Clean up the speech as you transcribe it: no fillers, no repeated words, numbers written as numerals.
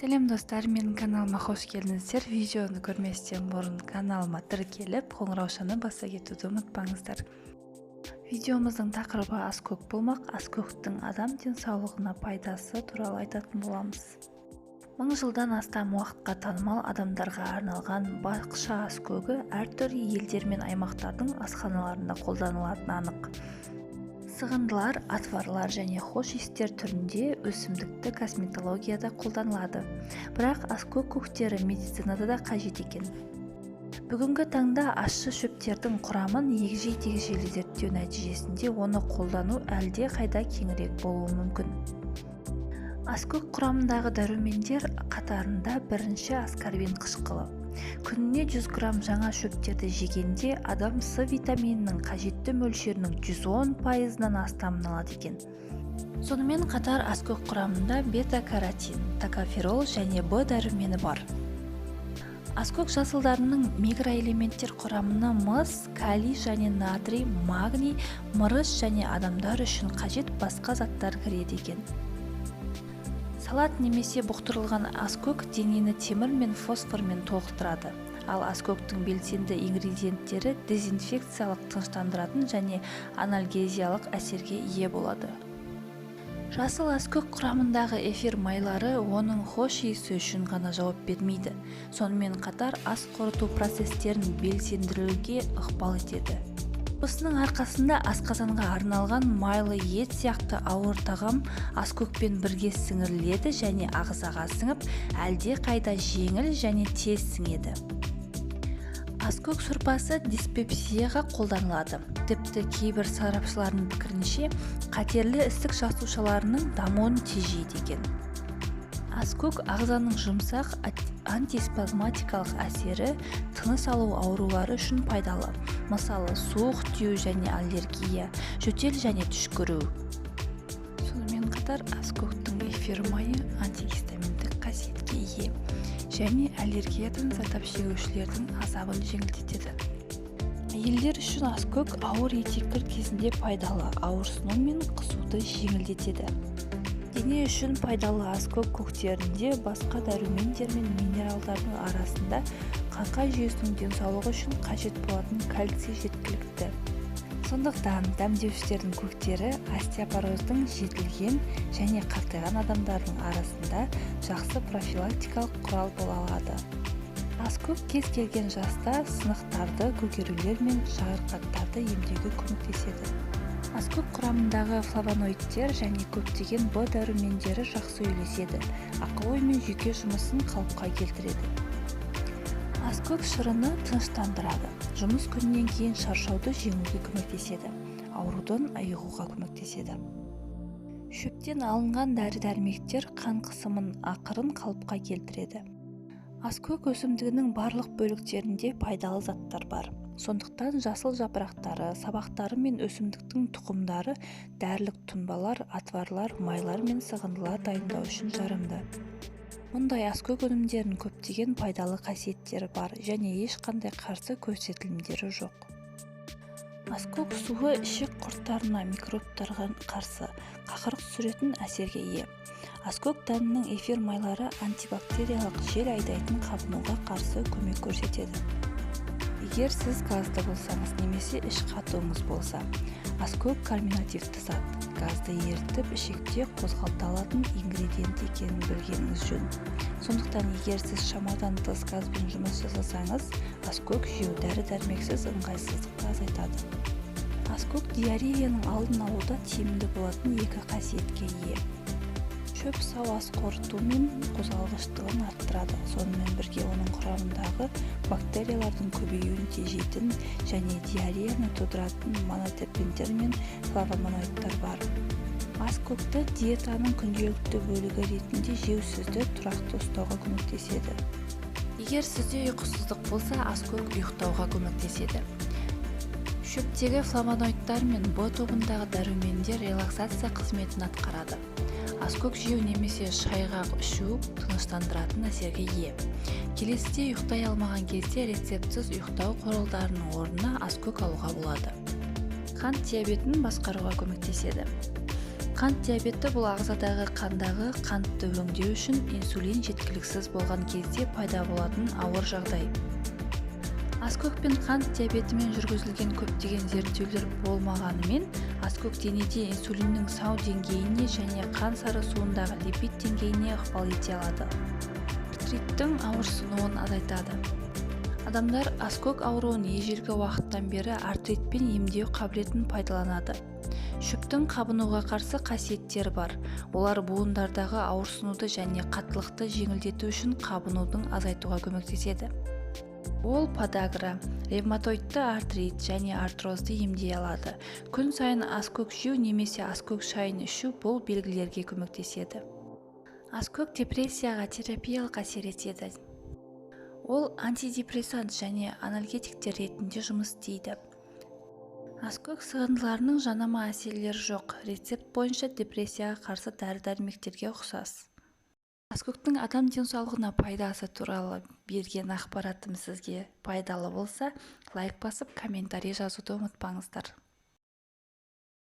Сәлем, достар! Менің каналыма қош келдіңіздер! Видеоны көрместен бұрын каналыма тіркеліп, қоңыраушаны баса кетуді ұмытпаңыздар. Видеомыздың тақырыбы аскөк болмақ. Аскөктің адам денсаулығына пайдасы туралы айтатын боламыз. Мың жылдан астам уақытқа танымал адамдарға арналған бақша аскөгі әртүрлі елдер мен аймақтардың асханаларында қолданылатыны анық. Сығындылар, отварлар және хош иістер түрінде өсімдікті косметологияда қолданылады. Бірақ аскөк көктері медицинада да қажет екен. Бүгінгі таңда ащы шөптердің құрамын егжей-тегжейлі зерттеу нәтижесінде оны қолдану әлде қайда кеңірек болуы мүмкін. Аскөк құрамындағы дәрумендер қатарында бірінші аскорбин қышқылы. Күніне 100 грамм жаңа шөптерді жегенде адам С витаминінің қажетті мөлшерінің 110%-ынан астамын алады екен. Сонымен қатар аскөк құрамында бета-каротин, токоферол және Б дәрумені бар. Аскөк жасылдарының микроэлементтер құрамына мыс, калий және натрий, магний, мырыш және адамдар үшін қажет басқа заттар кіреді екен. Салат немесе бұқтырылған аскөк денені темір мен фосформен толықтырады. Ал аскөктің белсенді ингредиенттері дезинфекциялық, тыныштандыратын және анальгезиялық әсерге ие болады. Жасыл аскөк құрамындағы эфир майлары оның хош иісі үшін ғана жауап бермейді. Сонымен қатар ас қорыту процестерін белсендіруге ықпал етеді. Осының арқасында асқазанға арналған майлы ет сияқты ауыр тағам аскөкпен бірге сіңіріледі және ағзаға сіңіп, әлде қайда жеңіл және тез сіңеді. Аскөк сорпасы диспепсияға қолданылады. Тіпті кейбір сарапшылардың пікірінше, қатерлі ісік жасушаларының дамуын тежейді екен. Аскөк ағзаның жұмсақ антиспазматикалық әсері тыныс алу аурулары үшін пайдалы. Мысалы, суық тию және аллергия, жөтел және түшкіру. Сонымен қатар аскөктің эфир майы антигистаминдік қасиетке ие және аллергиядан зардап шегушілердің азабын жеңілдетеді. Әйелдер үшін аскөк ауыр етеккір кезінде пайдалы, ауырсыну мен қысуды жеңілдетеді. Дене үшін пайдалы аскөк көктерінде басқа дәрумендер мен минералдардың арасында қаңқа жүйесінің денсаулығы үшін қажет болатын кальций жеткілікті. Сондықтан дәмдеуіштердің көктері остеопороздың жетілген және қартайған адамдардың арасында жақсы профилактикалық құрал бола алады. Аскөк кез келген жаста сынықтарды, көгерулер мен жарақаттарды емдеуге көмектеседі. Аскөк құрамындағы флавоноидтер және көптеген Б дәрумендері жақсы үйлеседі, ақыл ой мен жүйке жұмысын қалыпқа келтіреді. Аскөк шырыны тыныштандырады, жұмыс күнінен кейін шаршауды жеңуге көмектеседі, аурудан айығуға көмектеседі. Шөптен алынған дәрі-дәрмектер қан қысымын ақырын қалыпқа келтіреді. Аскөк өсімдігінің барлық бөліктерінде пайдалы заттар бар. Сондықтан жасыл жапырақтары, сабақтары мен өсімдіктің тұқымдары дәрілік тұнбалар, отварлар, майлар мен сығындылар дайындау үшін жарамды. Мұндай аскөк өнімдерінің көптеген пайдалы қасиеттері бар және ешқандай қарсы көрсетілімдері жоқ. Аскөк суы ішек құрттарына, микробтарға қарсы қақырық түсіретін әсерге ие. Аскөк дәнінің эфир майлары антибактериялық, жел айдайтын қабынуға қарсы көмек көрсетеді. Егер сіз газды болсаңыз немесе іш қатуыңыз болса, аскөк карминативті зат, газды ерітіп ішекте қозғалта алатын ингредиент екенін білгеніңіз жөн. Сондықтан егер сіз шамадан тыс газбен жұмыс жасасаңыз, аскөк жеу дәрі-дәрмексіз ыңғайсыздықты азайтады. Аскөк диареяның алдын алуда тиімді болатын екі қасиетке ие. Шөп сау ас қорыту мен қозғалғыштығын арттырады, сонымен бірге оның құрамындағы бактериялардың көбеюін тежейтін және диареяны тудыратын монотерпендер мен флавоноидтар бар. Аскөкті диетаның күнделікті бөлігі ретінде жеу сізді тұрақты ұстауға көмектеседі. Егер сізде ұйқысыздық болса, аскөк ұйықтауға көмектеседі. Шөптегі флавоноидтар мен Б тобындағы дәрумендер релаксация қызметін атқарады. Аскөк жеу немесе шайға ішу тыныштандыратын әсерге ие. Келесіде ұйықтай алмаған кезде рецептсіз ұйықтау құралдарының орнына аскөк алуға болады. Қант диабетін басқаруға көмектеседі. Қант диабеті бұл ағзадағы қандағы қантты өңдеу үшін инсулин жеткіліксіз болған кезде пайда болатын ауыр жағдай. Аскөк пен қант диабетімен жүргізілген көптеген зерттеулер болмағанымен, аскөк денеде инсулиннің сау деңгейіне және қан сары суындағы липид деңгейіне ықпал ете алады. Артриттің ауырсынуын азайтады. Адамдар аскөк ауруын ежелгі уақыттан бері артритпен емдеу қабілетін пайдаланады. Шөптің қабынуға қарсы қасиеттері бар. Олар буындардағы ауырсынуды және қаттылықты жеңілдету үшін қабынудың азайтуға көмектеседі. Ол подагра, ревматоидты артрит және артрозды емдей алады. Күн сайын аскөк жеу немесе аскөк шайын ішу бұл белгілерге көмектеседі. Аскөк депрессияға терапиялық әсер етеді. Ол антидепрессант және анальгетиктер ретінде жұмыс істейді. Аскөк сығындыларының жанама әсерлері жоқ. Рецепт бойынша депрессияға қарсы дәрі-дәрмектерге ұқсас. Аскөктің адам денсаулығына пайдасы туралы берген ақпаратым сізге пайдалы болса, лайк басып, комментарий жазуды ұмытпаңыздар.